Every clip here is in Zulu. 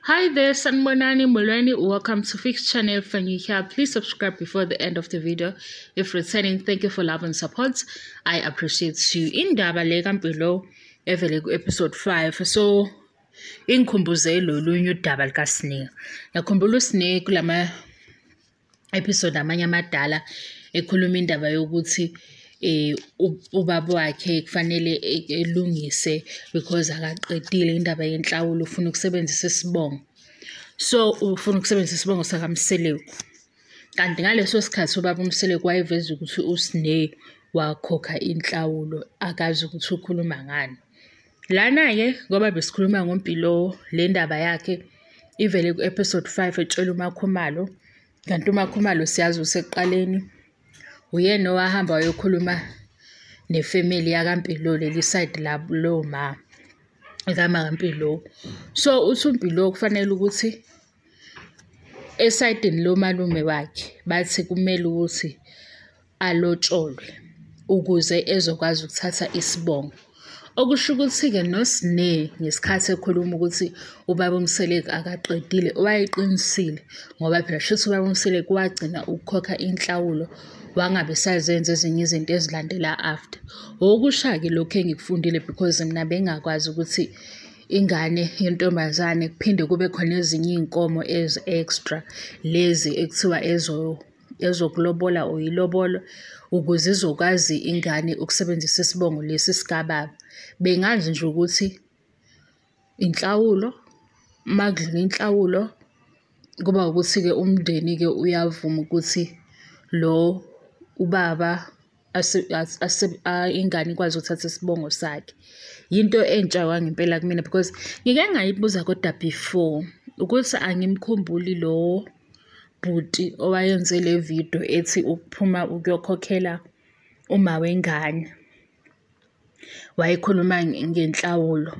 Hi there, Sanbonani Molweni. Welcome to Fix Channel. If you're new here, please subscribe before the end of the video. If returning, thank you for love and support. I appreciate you. Indaba le kaMpilo evele ku-episode 5. So, ingikhumbuze lolunye udaba likaSne. Ngiyakhumbula uSne kulama episode amanye amadala ekhuluma indaba yokuthi ubaba wakhe kufanele elungise because akaqedile indaba yenhlawulo, ufuna ukusebenzisa isibongo. So ufuna ukusebenzisa isibongo sakaMseleku. Kanti ngaleso sikhathi ubaba uMseleku wayeveza ukuthi uSne wakhokha inhlawulo, akazi ukuthi ukhuluma ngani. Lana-ke ngoba besikhuluma ngoMpilo, le ndaba yakhe ivele ku-episode 5 etshela uMakhumalo. Kanti uMakhumalo siyazi usekuqaleni uyena owahamba wayokhuluma nefamily yakaMpilo, leli side labo lo ma kaMaMpilo. So uthi uMpilo kufanele ukuthi esayidini lomalume wakhe bathi kumele ukuthi alotsholwe ukuze ezokwazi ukuthatha isibongo. Okusho ukuthi-ke noSne ngesikhathi ekhuluma ukuthi ubaba uMseleku akaqedile, wayeqinisile, ngoba phela shuthi ubaba uMseleku wagcina ukukhokha inhlawulo wangabe sazenza ezinye izinto ezilandela after. Okusha-ke lokhu engikufundile because mina bengakwazi ukuthi ingane yentombazane kuphinde kube khona ezinye iy'nkomo ezi-extra lezi ekuthiwa ezokulobola or ilobolo ukuze izokwazi ingane ukusebenzisa isibongo lesi sikababa. Bengazi nje ukuthi inhlawulo, uma kudlula inhlawulo kuba ukuthi-ke umndeni-ke uyavuma ukuthi lo ubaba ingane ikwazi ukuthatha isibongo sakhe. Yinto entsha kwangempela kumina because ngike ngayibuza kodwa before ukuthi angimkhumbuli lo bhuti owayenze le video ethi ukuphuma ukuyokhokhela uma wengane, wayekhuluma ngenhlawulo.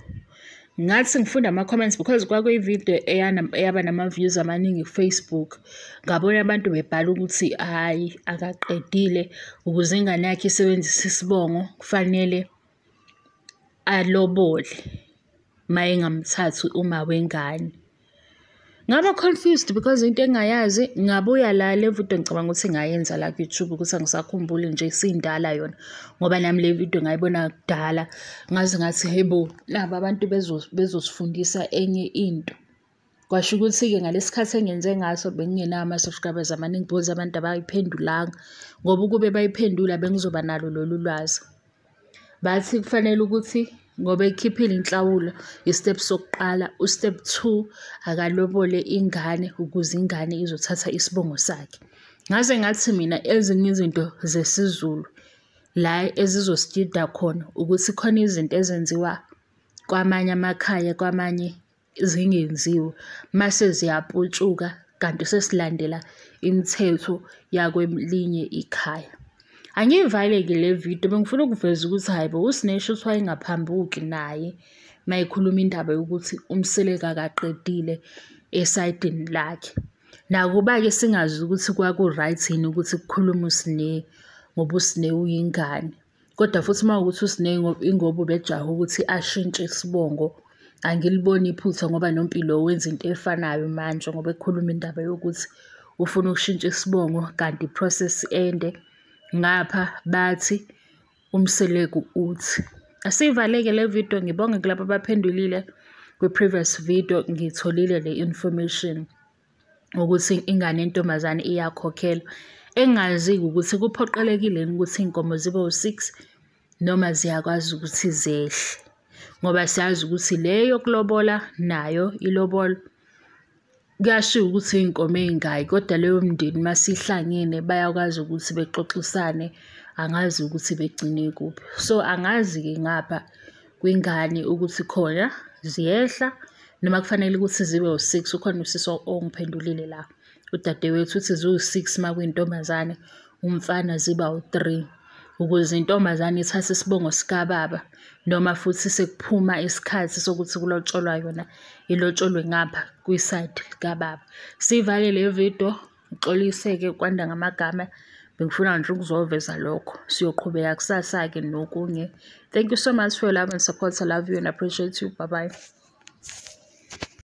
Ngathi ngifunda ama-comments because kwakuyi-video eyaba nama-views amaningi ku-Facebook. Ngabona abantu bebhala ukuthi hhayi akaqedile, ukuze ingane yakhe isebenzise isibongo kufanele alobole uma engamthathi uma wengane. Ngaba confused because into engingayazi, ngabuya la le video ngicabanga ukuthi ngayenza la ku-YouTube ukuthi angisakhumbuli nje, isindala yona ngoba nami le video ngayibona kudala. Ngaze ngathi hey bo, laba abantu bezosifundisa enye into. Kwasho ukuthi-ke ngalesi sikhathi engenze ngaso bengingenawo ama-subscribers amaningi because abantu abayiphendulanga, ngoba ukube bayiphendula bengizoba nalo lolu lwazi. Bathi kufanele ukuthi ngoba ekhiphile inhlawulo, i-step sokuqala, u-step 2 akalobole ingane ukuze ingane izothatha isibongo sakhe. Ngaze ngathi mina ezinye izinto zesiZulu la ezizosidida khona ukuthi khona izinto ezenziwa kwamanye amakhaya, kwamanye zingenziwa, mase ziyaputshuka kanti sesilandela imithetho yakwelinye ikhaya. Angiyivale-ke le video, bengifuna ukuveza ukuthi hhayi bo, uSne shuthi wayengaphambuki naye uma ekhuluma indaba yokuthi uMseleku akaqedile esayidini lakhe. Nakuba-ke singazi ukuthi kwaku-right yini ukuthi kukhulume uSne ngoba uSne uyingane, kodwa futhi uma kuwukuthi uSne ingoba ubejaha ukuthi ashintshe isibongo, angiliboni iphutha ngoba noMpilo wenza into efanayo manje ngoba ekhuluma indaba yokuthi ufuna ukushintsha isibongo kanti i-process ende. Ngapha bathi uMseleku uthi. Asiyivaleke le video, ngibonge kulabo abaphendulile kwi-previous video. Ngitholile le information ukuthi ingane yentombazane iyakhokhelwa. Engingazi-ke ukuthi kuphoqelekile yini ukuthi iy'nkomo zibe u-6 noma ziyakwazi ukuthi zehle, ngoba siyazi ukuthi le yokulobola nayo ilobolo kuyashiwo ukuthi iy'nkomo ey'ngaki, kodwa leyo mndeni masihlangene bayakwazi ukuthi bexoxisane, angazi ukuthi begcine kuphi. So angazi-ke ngapha kwingane ukuthi khona ziyehla noma kufanele ukuthi zibe u-6. Ukhona usisi ongiphendulile la, udadewethu, uthi ziwu-6 uma kuyintombazane, umfana ziba u-3, ukuze intombazane ithathe isibongo sikababa, noma futhi sekuphuma isikhathi sokuthi kulotsholwa yona, ilotsholwe ngapha kwisayidi likababa. Siyivale le video, ngixolise-ke kwanda ngamagama, bengifuna nje ukuzoveza lokho. Siyoqhubeka kusasa-ke nokunye. Thank you so much for your love and support. I love you and appreciate you. Bye bye.